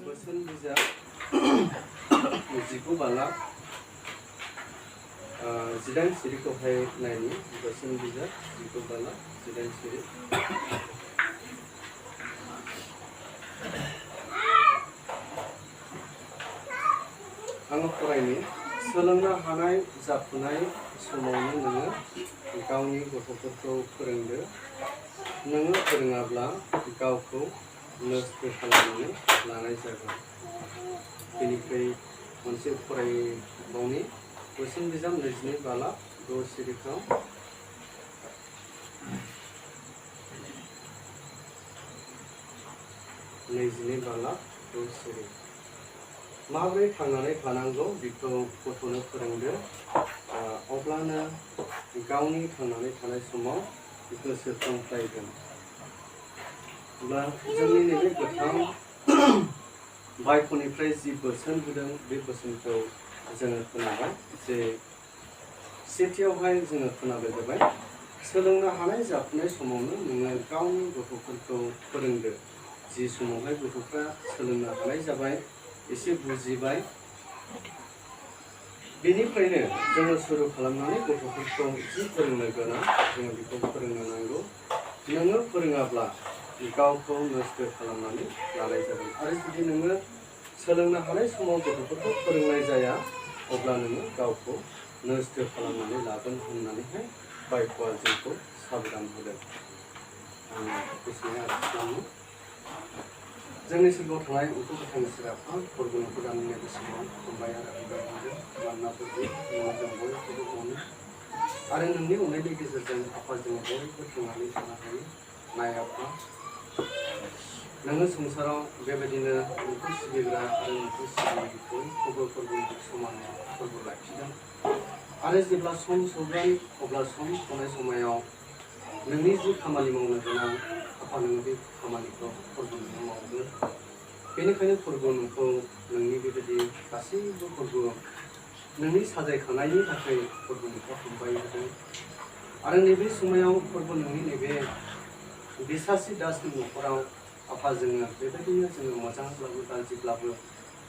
बोसोन बिजाब 19 बाला 18 सिरिखौहाय नायनि बोसोन बिजाब 19 बाला 18 सिरि आङो फरायनि सोलोंनो हानाय जाफुनाय समावनो नोङो गावनि गथ'फोरखौ फोरोंदो नोङो फोरोङाब्ला गावखौ नस्थ' खालामनानै लानाय जागोन बेनिफ्राय मोनसे फरायबावनि बोसोन बिजाब 22 बाला 6 सिरिखौ 22 बाला 6 सिरि माबोरै थांनानै थानांगौ बेखौ गथ'नो फोरोंदो अब्लानो गावनि थांनानै थानाय समाव गोसोखांफैगोन जोंनि नैबे गोथां बाइबलनिफ्राय जि बोसोन होदों बे बोसोनखौ जोङो खोनाबाय जे सेथियावहाय जोङो खोनाबाय जाबाय सोलोंनो हानाय जाफुनाय समावनो नोङो गावनि गथ'फोरखौ फोरोंदो जि समावहाय गथ'फ्रा सोलोंनो हानाय जाबाय एसे बुजिबाय बेनिफ्रायनो जोङो सुरु खालामनानै गथ'फोरखौ जि फोरोंनो गोनां जोङो बेखौ फोरोंनो नांगौ नोङो फोरोङाब्ला गावखौ नस्थ' खालामनानै लानाय जागोन आरो जुदि नोङो सोलोंनो हानाय समाव गथ'फोरखौ फोरोंनाय जाया अब्ला नोङो गावखौ नस्थ' खालामनानै लागोन होननानैहाय बाइबलआ जोंखौ साबधान होदों आं गुसुङै आरज खालामो जोंनि सोरगोआव थानाय उथु गोथांनि सेराव फोरबोखौ दाननो गोसोआव फंबाय आरो बिबाजैजों मानोनाफोरखौ जों बयखौबो अनो आरो नोंनि अननायनि गेजेरजों आफा जोङो बयबो थांनानै थानो हायो नाय आफा नोङो संसाराव बेबायदिनो नोंखौ सिबिग्रा आरो नोंखौ सिबियै बयखौबो फोरबोनि समान फोरबो लाखिदों आरो जेब्ला सम सौगोन अब्ला सम सौनाय समायाव नोंनि जि खामानि मावनो गोनां आफा नोङो बे खामानिखौ फोरबो नोङो मावगोन बेनिखायनो फोरबो नोंखौ नोंनि बेबायदि गासैबो फोरबो नोंनि साजायखांनायनि थाखाय फोरबो नोंखौ हामबाय होदों आरो नैबे समायाव फोरबो नोंनि नैबे बिसासि दासनि न'खराव आफा जोङो बेबायदिनो जोङो मोजांब्लाबो गाज्रिब्लाबो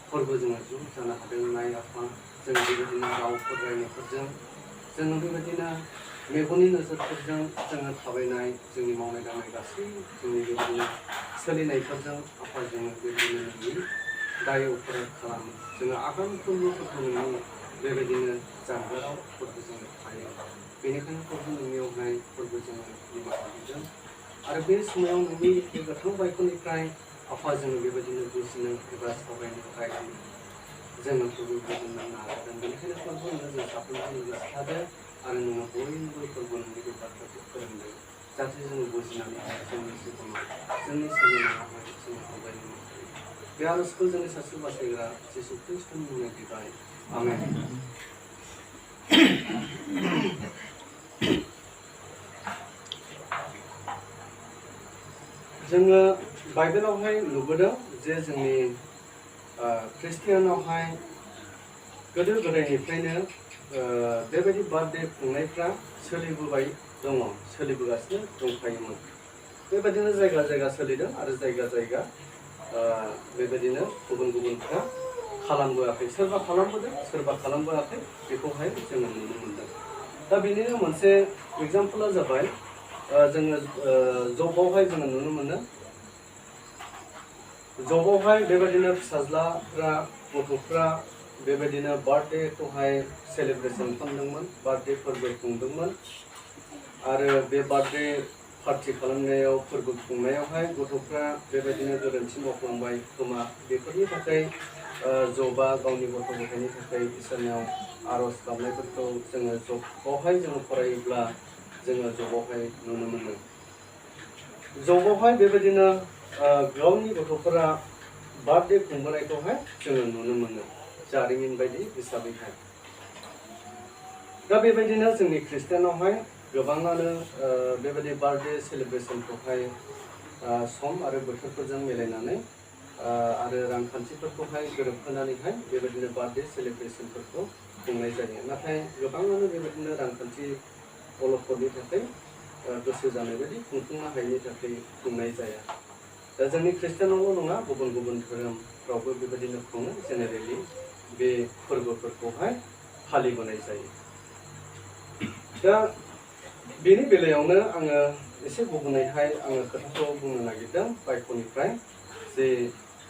फोरबो जोङो ज' जानो हादों नाय आफा जों बेबायदिनो रावफोर रायनायफोरजों जोङो बेबायदिनो मेगननि नोजोरफोरजों जोङो थाबायनाय जोंनि मावनाय दांनाय गासै जोंनि बेबायदिनो सोलिनायफोरजों आफा जोङो बेबायदिनो नोंनि दाय अफाराध खालामो जोङो आगानफ्रोमबोफोरखौ नोंनि बेबायदिनो जानगाराव फोरबो जोङो थायो बेनिखायनो फोरबो नोंनियावहाय फोरबो जोङो निमाहा बिदों आरो बे समाव नोंनि बे गोथां बाइबलनिफ्राय आफा जोङो बेबायदिनो बुजिनो एबा सावरायनो रायलायनो जोङो फोरबो बुजिनो नाजादों बेनिखायनो फोरबो नोङो जों साफ्रोमबो नोङो खिथादो आरो नोङो बयनोबो फोरबो नोंनि बे बाथ्राखौ फोरोंदो जाहाथे जोङो बुजिनानै जोंनि जिबनाव जोंनि सोलिनायावहाय जोङो आवगायलांनो हायो बे आरजखौ जोंनि सासे बासायग्रा जिसु ख्रिस्ट'नि मुङै बिबाय आमेन जोङो बाइबेलावहाय नुबोदों जे जोंनि ख्रिस्टियानावहाय गोदो गोदायनिफ्रायनो बेबायदि बार्थडे खुंनायफ्रा सोलिबोबाय दङ सोलिबोगासिनो दंखायोमोन बेबायदिनो जायगा जायगा सोलिदों आरो जायगा जायगा बेबायदिनो गुबुन गुबुनफ्रा खालामबोआखै सोरबा खालामबोदों सोरबा खालामबोआखै बेखौहाय जोङो नुनो मोनदों दा बेनिनो मोनसे एग्जामपला जाबाय जोङो जबावहाय जोङो नुनो मोनो जबावहाय बेबायदिनो फिसाज्लाफ्रा गथ'फ्रा बेबायदिनो बार्थडेखौहाय सेलेब्रेसन खालामदोंमोन बार्थडे फोरबो खुंदोंमोन आरो बे बार्थडे पार्टि खालामनायाव फोरबो खुंनायावहाय गथ'फ्रा बेबायदिनो गोरोन्थि मावफ्लांबाय खोमा बेफोरनि थाखाय जबा गावनि गथ' गथायनि थाखाय इसोरनियाव आर'ज गाबनायफोरखौ जोङो जबावहाय जोङो फरायोब्ला जोङो जबावहाय नुनो मोनो जबावहाय बेबायदिनो गावनि गथ'फोरा बार्थडे खुंबोनायखौहाय जोङो नुनो मोनो जारिमिन बायदि हिसाबैहाय दा बेबायदिनो जोंनि ख्रिस्टियानावहाय गोबाङानो बेबायदि बार्थडे सेलेब्रेसनखौहाय सम आरो बोथोरफोरजों मिलायनानै आरो रांखान्थिफोरखौहाय गोरोबहोनानैहाय बेबायदिनो बार्थडे सेलेब्रेसनफोरखौ खुंनाय जायो नाथाय गोबाङानो बेबायदिनो रांखान्थि अलखदनि थाखाय गोसो जानाय बायदि खुंफुंनो हायैनि थाखाय खुंनाय जाया। दा जोंनि ख्रिस्टानावल' नङा, गुबुन गुबुन धोरोमफ्रावबो बेबायदिनो खुङो। जेनेरेलि बे फोरबोफोरखौहाय फालिबोनाय जायो। दा बेनि बेलायावनो आङो एसे गुबुनैहाय आङो खोथाखौ बुंनो नागिरदों बाइबलनिफ्राय, जे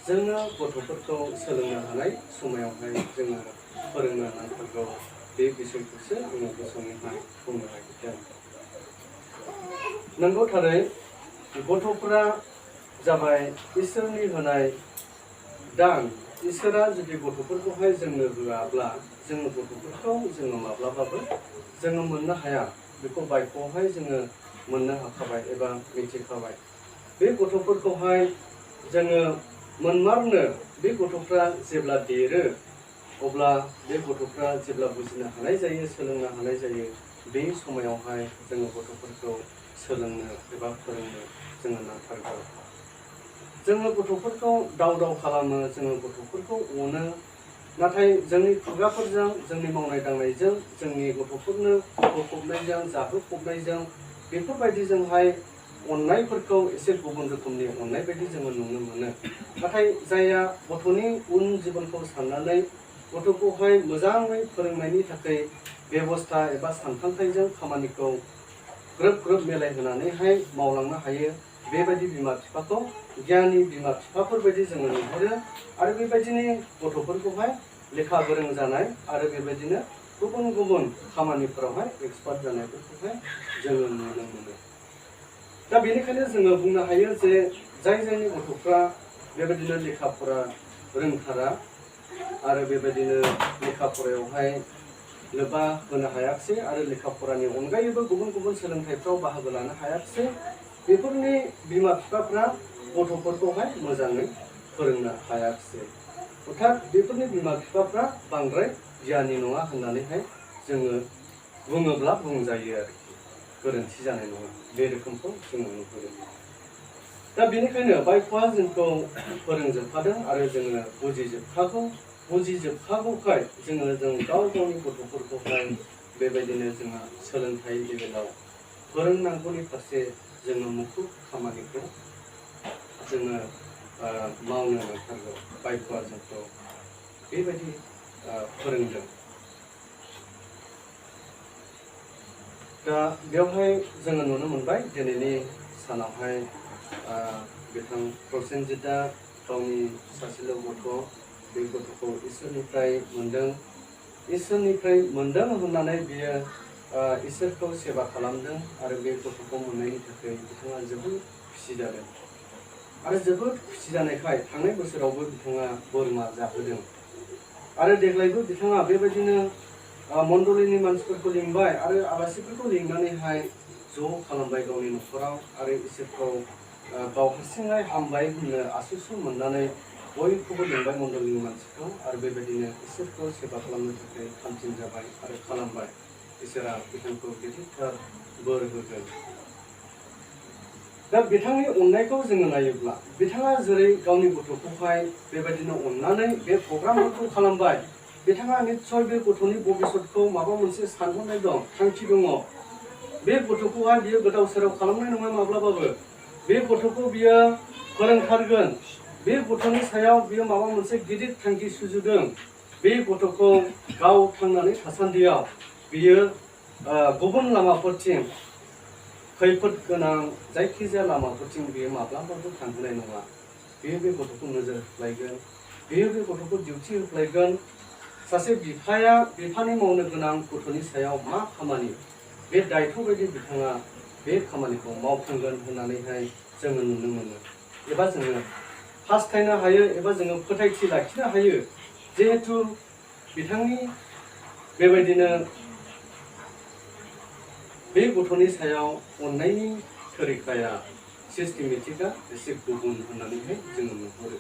जोङो गथ'फोरखौ सोलोंनो हानाय समायावहाय जोङो फोरोंनो नांथारगौ। बे बिसयखौसो आङो गुसुङैहाय बुंनो नागिरदों। नंगौ थारै गथ'फोरा जाबाय इसोरनि होनाय दान। इसोरा जुदि गथ'फोरखौहाय जोंनो होआब्ला जोङो गथ'फोरखौ जोङो माब्लाबाबो जोङो मोननो हाया। बेखौ बाइबलावहाय जोङो मोननो हाखाबाय एबा मिथिखाबाय। बे गथ'फोरखौहाय जोङो मोनमारनो, बे गथ'फ्रा जेब्ला देरो अब्ला बे गथ'फ्रा जेब्ला बुजिनो हानाय जायो, सोलोंनो हानाय जायो, बे समायावहाय जोङो गथ'फोरखौ सोलोंनो एबा फोरोंनो जोङो नांथारगौ। जोङो गथ'फोरखौ दाव दाव खालामो, जोङो गथ'फोरखौ अनो, नाथाय जोंनि खुगाफोरजों, जोंनि मावनाय दांनायजों, जोंनि गथ'फोरनो होफबनायजों, जाहोफबनायजों, बेफोरबायदिजोंहाय अननायफोरखौ एसे गुबुन रोखोमनि अननाय बायदि जोङो नुनो मोनो। नाथाय जायहा गथ'नि उन जिबनखौ साननानै गथ'खौहाय मोजाङै फोरोंनायनि थाखाय बेबस्था एबा सानखांथाइजों खामानिखौ ग्रोब ग्रोब मिलायहोनानैहाय मावलांनो हायो, बेबायदि बिमा बिफाखौ गियानि बिमा बिफाफोरबायदि जोङो नुहुरो। आरो बेबायदिनो गथ'फोरखौहाय लेखा गोरों जानाय आरो बेबायदिनो गुबुन गुबुन खामानिफोरावहाय एक्सपार्ट जानायफोरखौहाय जोङो नुनो मोनो। दा बेनिखायनो जोङो बुंनो हायो जे जायनि गथ'फ्रा बेबायदिनो लेखा फरा रोंथारा आरो बेबायदिनो लेखा फरायावहाय लोब्बा होनो हायाखिसै आरो लेखा फरानि अनगायैबो गुबुन गुबुन सोलोंथाइफ्राव बाहागो लानो हायाखिसै, बेफोरनि बिमा बिफाफ्रा गथ'फोरखौहाय मोजाङै फोरोंनो हायाखिसै। अर्थात बेफोरनि बिमा बिफाफ्रा बांद्राय गियानि नङा होननानैहाय जोङो बुङोब्ला बुंजायो आरोखि, गोरोन्थि जानाय नङा। बे रोखोमखौ जोङो नुहुरो। दा बेनिखायनो बाइबलआ जोंखौ फोरोंजोबखादों आरो जोङो बुजिजोबखागौखाय जों गाव गावनि गथ'फोरखौहाय बेबायदिनो जोङो सोलोंथाइ लेभेलाव फोरोंनांगौनि फारसे जोङो मुखुब खामानिखौ जोङो मावनो नांथारगौ। बाइबलआ जोंखौ बेबायदि फोरोंदों। दा बेवहाय जोङो नुनो मोनबाय दिनैनि सानावहाय बिथां प्रसेनजितआ गावनि सासेल' गथ', बे गथ'खौ इसोरनिफ्राय मोनदों। इसोरनिफ्राय मोनदों होननानै बियो इसोरखौ सेबा खालामदों आरो बे गथ'खौ मोननायनि थाखाय बिथाङा जोबोद खुसि जादों। आरो जोबोद खुसि जानायखाय थांनाय बोसोरावबो बिथाङा बोरमा जाहोदों। आरो देग्लायबो बिथाङा बेबायदिनो मण्डलिनि मानसिफोरखौ लिंबाय आरो आलासिफोरखौ लिंनानैहाय ज' खालामबाय गावनि न'खराव आरो इसोरखौ गाव हारसिङै हामबाय होननो आसुसु मोननानै बयखौबो लिंबाय मण्डलिनि मानसिखौ आरो बेबायदिनो इसोरखौ सेबा खालामनो थाखाय थामथिम जाबाय आरो खालामबाय। इसोरा बिथांखौ गिदिरथार बोर होगोन। दा बिथांनि अननायखौ जोङो नायोब्ला बिथाङा जेरै गावनि गथ'खौहाय बेबायदिनो अननानै बे प्रग्रामफोरखौ खालामबाय, बिथाङा निस्सय बे गथ'नि भबिसतखौ माबा मोनसे सानहरनाय दं, थांखि दङ। बे गथ'खौहाय बियो गोदाव सोराव खालामनाय नङा माब्लाबाबो। बे गथ'खौ बियो फोरोंथारगोन। बे गथ'नि सायाव बियो माबा मोनसे गिदिर थांखि सुजुदों। बे गथ'खौ गाव थांनानै थासान्दियाव बियो गुबुन लामाफोरथिं, खैफोद गोनां जायखिजाया लामाफोरथिं बियो माब्लाबाबो थांहोनाय नङा। बियो बे गथ'खौ नोजोर होफ्लायगोन, बियो बे गथ'खौ डिउटि होफ्लायगोन। सासे बिफाया बिफानि मावनो गोनां गथ'नि सायाव मा खामानि, बे दायथ' बायदि बिथाङा बे खामानिखौ मावफुंगोन होननानैहाय जोङो नुनो मोनो एबा जोङो हास्थायनो हायो एबा जोङो फोथायथि लाखिनो हायो। जिहेथु बिथांनि बेबायदिनो बे गथ'नि सायाव अननायनि तरिकाया, सिस्टेमेटिकआ एसे गुबुन होननानैहाय जोङो नुहुरो।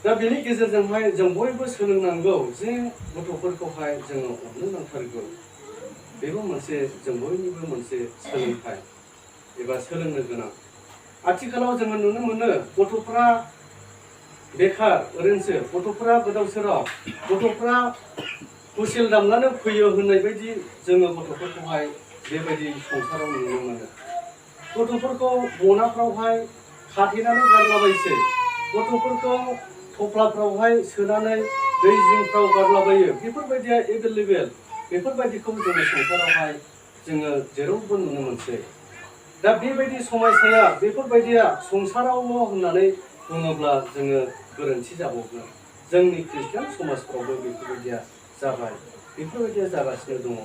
दा बेनि गेजेरजोंहाय जों बयबो सोलोंनांगौ जे गथ'फोरखौहाय जोङो अननो नांथारगौ। बेबो मोनसे जों बयनिबो मोनसे सोलोंथाइ एबा सोलोंनो गोनां। आथिखालाव जोङो नुनो मोनो गथ'फ्रा बेखार, ओरैनोसो गथ'फ्रा गोदाव सोराव, गथ'फ्रा हुइसेल दामनानै फैयो होननाय बायदि जोङो गथ'फोरखौहाय बेबायदि संसाराव नुनो मोनो। गथ'फोरखौ मनाफ्रावहाय खाथेनानै गारलाबायसै, गथ'फोरखौ थफ्लाफ्रावहाय सोनानै दै जिंफ्राव गारलाबायो। बेफोरबायदिया एभेलेबेल, बेफोरबायदिखौ जोङो संसारावहाय जोङो जेरावबो नुनो मोनसै। दा बेबायदि समायसाया बेफोरबायदिया संसारावल' होननानै बुङोब्ला जोङो गोरोन्थि जाबावगोन। जोंनि ख्रिस्टियान समाजफ्रावबो बेफोरबायदिया जाबाय, बेफोरबायदिया जागासिनो दङ।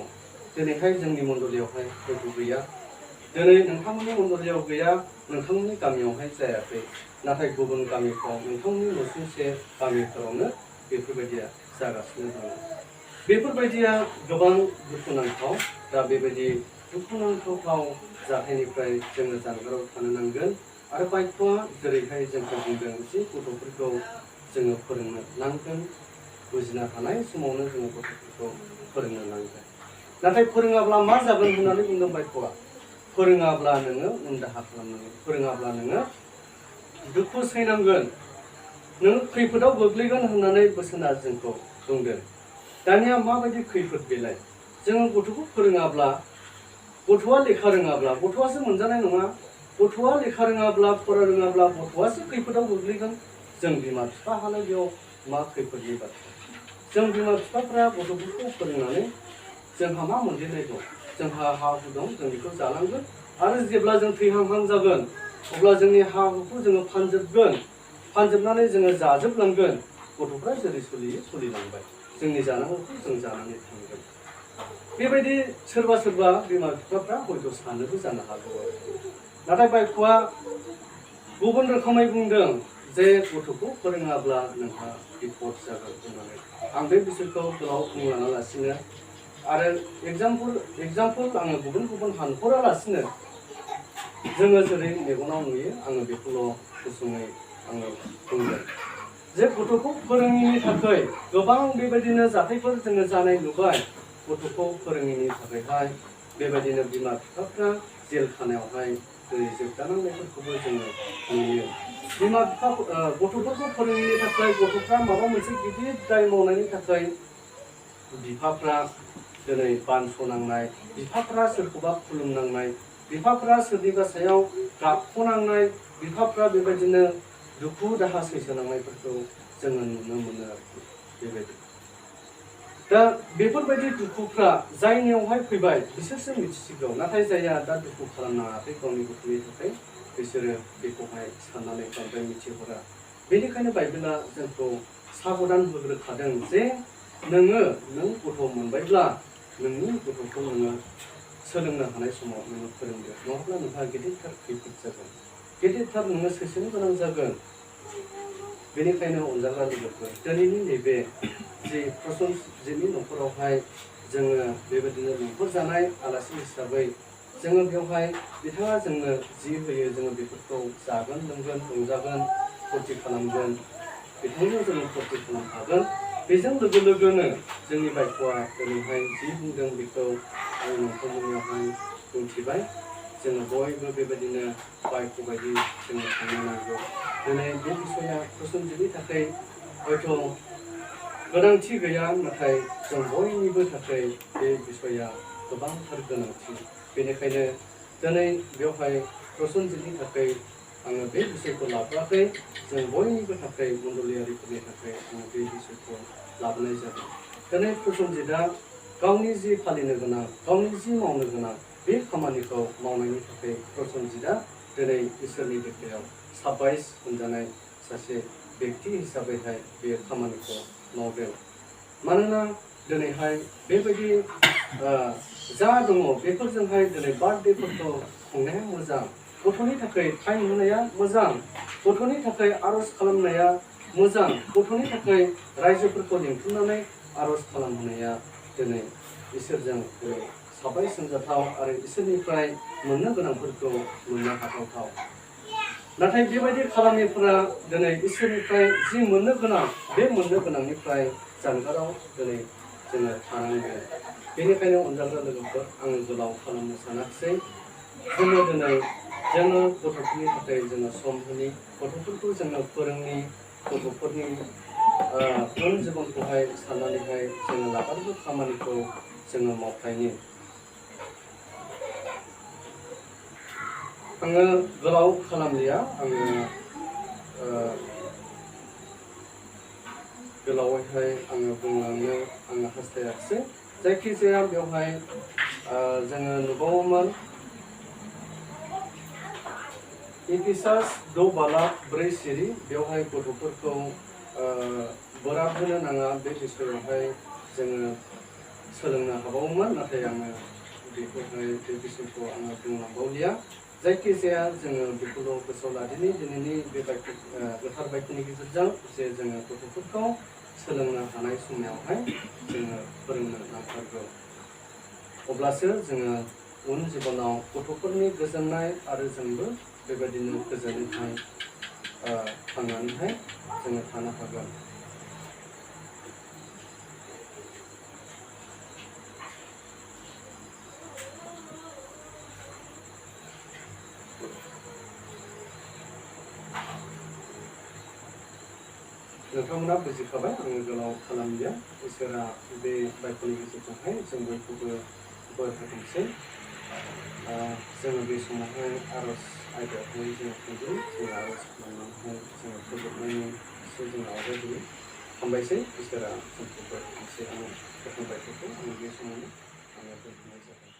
दिनैहाय जोंनि मण्डलियावहाय हयथ' गैया, दिनै नोंथांमोननि मण्डलियाव गैया, नोंथांमोननि गामियावहाय जायाखै, नाथाय गुबुन गामिफ्राव नोंथांमोननि नसुंसे गामिफोरावनो बेफोरबायदिया जागासिनो दङ। बेफोरबायदिया गोबां दुखुनांथाव। दा बेबायदि दुखुनांथाव जाथायनिफ्राय जोङो जानगाराव थानो नांगोन। आरो बाइबेला जेरैहाय जोंखौ बुंदों जि गथ'फोरखौ जोङो फोरोंनो नांगोन, बुजिनो हानाय समावनो जोङो गथ'फोरखौ फोरोंनो नांगोन। नाथाय फोरोङाब्ला मा जागोन होननानै बुंदों बाइबेला? फोरोङाब्ला नोङो उनदाहा खालामनांगोन, फोरोङाब्ला नोङो दुखु सैनांगोन, नों खैफोदाव गोग्लैगोन होननानै बोसोना जोंखौ बुंदों। दानिया माबायदि खैफोद बेलाय? जोङो गथ'खौ फोरोङाब्ला, गथ'आ लेखा रोङाब्ला गथ'आसो मोनजानाय नङा। गथ'आ लेखा रोङाब्ला, फरा रोङाब्ला गथ'आसो खैफोदाव गोग्लैगोन। जों बिमा बिफाहालाय बेयाव मा खैफोदनि बाथ्रा? जों बिमा बिफाफ्रा गथ'फोरखौ फोरोंनानै जोंहा मा मोनदेरनाय दं? जोंहा हा हु दं, जों बेखौ जानांगोन। आरो जेब्ला जों थैहांहां जागोन अब्ला जोंनि हा हुखौ जोङो फानजोबगोन, फानजोबनानै जोङो जाजोबलांगोन। गथ'फ्रा जेरै सोलियो सोलिलांबाय, जोंनि जानांगौखौ जों जानानै थांगोन। बेबायदि सोरबा सोरबा बिमा बिफाफ्रा हयथ' सानोबो जानो हागौ। नाथाय बाइबेला गुबुन रोखोमै बुंदों जे गथ'खौ फोरोङाब्ला नोंहा बिपद जागोन होननानै। आं बे बिसयखौ गोलाव बुंलाङालासिनो आरो एगजामपोल आङो गुबुन गुबुन हानहरालासिनो जोङो जेरै मेगनाव नुयो आङो बेखौल' गुसुङै आङो बुंगोन। जे गथ'खौ फोरोङिनि थाखाय गोबां बेबायदिनो जाथायफोर जोङो जानाय नुबाय। गथ'खौ फोरोङिनि थाखायहाय बेबायदिनो बिमा बिफाफ्रा जेल खानायावहाय दिनै जोबजानांनायफोरखौबो जोङो नुयो। बिमा बिफा गथ'फोरखौ फोरोङिनि थाखाय गथ'फ्रा माबा मोनसे गिदिर दाय मावनायनि थाखाय बिफाफ्रा दिनै बानस'नांनाय, बिफाफ्रा सोरखौबा खुलुमनांनाय, बिफाफ्रा सोरनिबा सायाव गाबख'नांनाय, बिफाफ्रा बेबायदिनो दुखु दाहा सैसोनांनायफोरखौ जोङो नुनो मोनो आरोखि। बेबायदि दा बेफोरबायदि दुखुफ्रा जायनियावहाय फैबाय बिसोरसो मिथिसिगौ। नाथाय जायहा दा दुखु खालामनाङाखै गावनि गथ'नि थाखाय, बिसोरो बेखौहाय साननानै बांद्राय मिथिहरा। बेनिखायनो बाइबेला जोंखौ साबधान होग्रोखादों जे नों गथ' मोनबायब्ला नोंनि गथ'खौ नोङो सोलोंनो हानाय समाव नोङो फोरोंदो, नङाब्ला नोंहा गेदेरथार खैफोद जागोन, गेदेरथार नोङो सैसोनो गोनां जागोन। बेनिखायनो अनजाग्रा लोगोफोर, दिनैनि नैबे जि प्रसन्जितनि न'खरावहाय जोङो बेबायदिनो लिंहरजानाय आलासि हिसाबै जोङो बेवहाय बिथाङा जोंनो जि होयो जोङो बेफोरखौ जागोन, लोंगोन, रंजागोन, फुरथि खालामगोन, बिथांजों जोङो फुरथि खालामफागोन। बेजों लोगो लोगोनो जोंनि बाइबेला दिनैहाय जि बुंदों बेखौ आं नोंथांमोननियावहाय बुंथिबाय। जोङो बयबो बेबायदिनो बाइबेल बायदि जोङो थांनो नांगौ। दिनै बे बिसया प्रसन्जितनि थाखाय हयथ' गोनांथि गैया, नाथाय जों बयनिबो थाखाय बे बिसया गोबांथार गोनांथि। बेनिखायनो दिनै बेवहाय प्रसन्जितनि थाखाय आङो बे बिसयखौ लाबोआखै, जों बयनिबो थाखाय मण्डलियारिफोरनि थाखाय आङो बे बिसयखौ लाबोनाय जादों। दिनै प्रसन्जितआ गावनि जि फालिनो गोनां, गावनि जि मावनो गोनां बे खामानिखौ मावनायनि थाखाय प्रसन्जितआ दिनै इसोरनि देखयाव साबायस होनजानाय सासे बेक्ति हिसाबैहाय बे खामानिखौ मावदों। मानोना दिनैहाय बेबायदि जा दङ बेफोरजोंहाय दिनै बार्थडेफोरखौ खुंनाया मोजां, गथ'नि थाखाय टाइम होनाया मोजां, गथ'नि थाखाय आर'ज खालामनाया मोजां, गथ'नि थाखाय रायजोफोरखौ लिंथुमनानै आर'ज खालामहोनाया दिनै इसोरजों दिनै साबायस होनजाथाव आरो इसोरनिफ्राय मोननो गोनांफोरखौ मोननो हाथावथाव। नाथाय बेबायदि खालामनायफोरा दिनै इसोरनिफ्राय जि मोननो गोनां बे मोननो गोनांनिफ्राय जानगाराव दिनै जोङो थानांगोन। बेनिखायनो अनजाग्रा लोगोफोर, आङो गोलाव खालामनो सानाखिसै। जोङो गथ'फोरनि थाखाय जोङो सम होनि, गथ'फोरखौ जोङो फोरोंनि, गथ'फोरनि उन जिबनखौहाय साननानैहाय जोङो लागारबो खामानिखौ जोङो मावथायनि। आङो गोलाव खालामलिया आङो गोलावैहाय आङो बुंलांनो आङो हास्थायाखिसै जायखिजाया बेवहाय जोङो नुबावोमोन इफिसास 2 बालाक 4 सिरि बेवहाय गथ'फोरखौ बोराब होनो नाङा बे बिसयावहाय जोङो सोलोंनो हाबावोमोन नाथाय आङो बेखौहाय बे बिसयखौ आङो बुंलांबावलिया जायखिजाया जोङो बेखौल' गोसोआव लादिनि दिनैनि बे गोथार बायदिनि गेजेरजों जे जोङो गथ'फोरखौ सोलोंनो हानाय समावहाय जोङो फोरोंनो नांथारगौ अब्लासो जोङो उन जिबनाव गथ'फोरनि गोजोननाय आरो जोंबो बेबायदिनो गोजोनैहाय थांनानैहाय जोङो थानो हागोन। नोंथांमोना बुजिखाबाय आङो गोलाव खालामलिया इसोरा बे बाइबेलनि गेजेरजोंहाय जों बयखौबो बोर होथोंसै जोङो बे समावहाय आर'ज आयदायावहाय जोङो थांगोन जोङो आर'ज खालामनानैहाय जोङो फोजोबनायनिसो जोङो आवगायबोयो हामबायसै इसोरा जोंखौ बोर होथोंसै आङो गोथां बाइबेलखौ आङो बे समावनो आङो दोनथ'नाय जाबाय।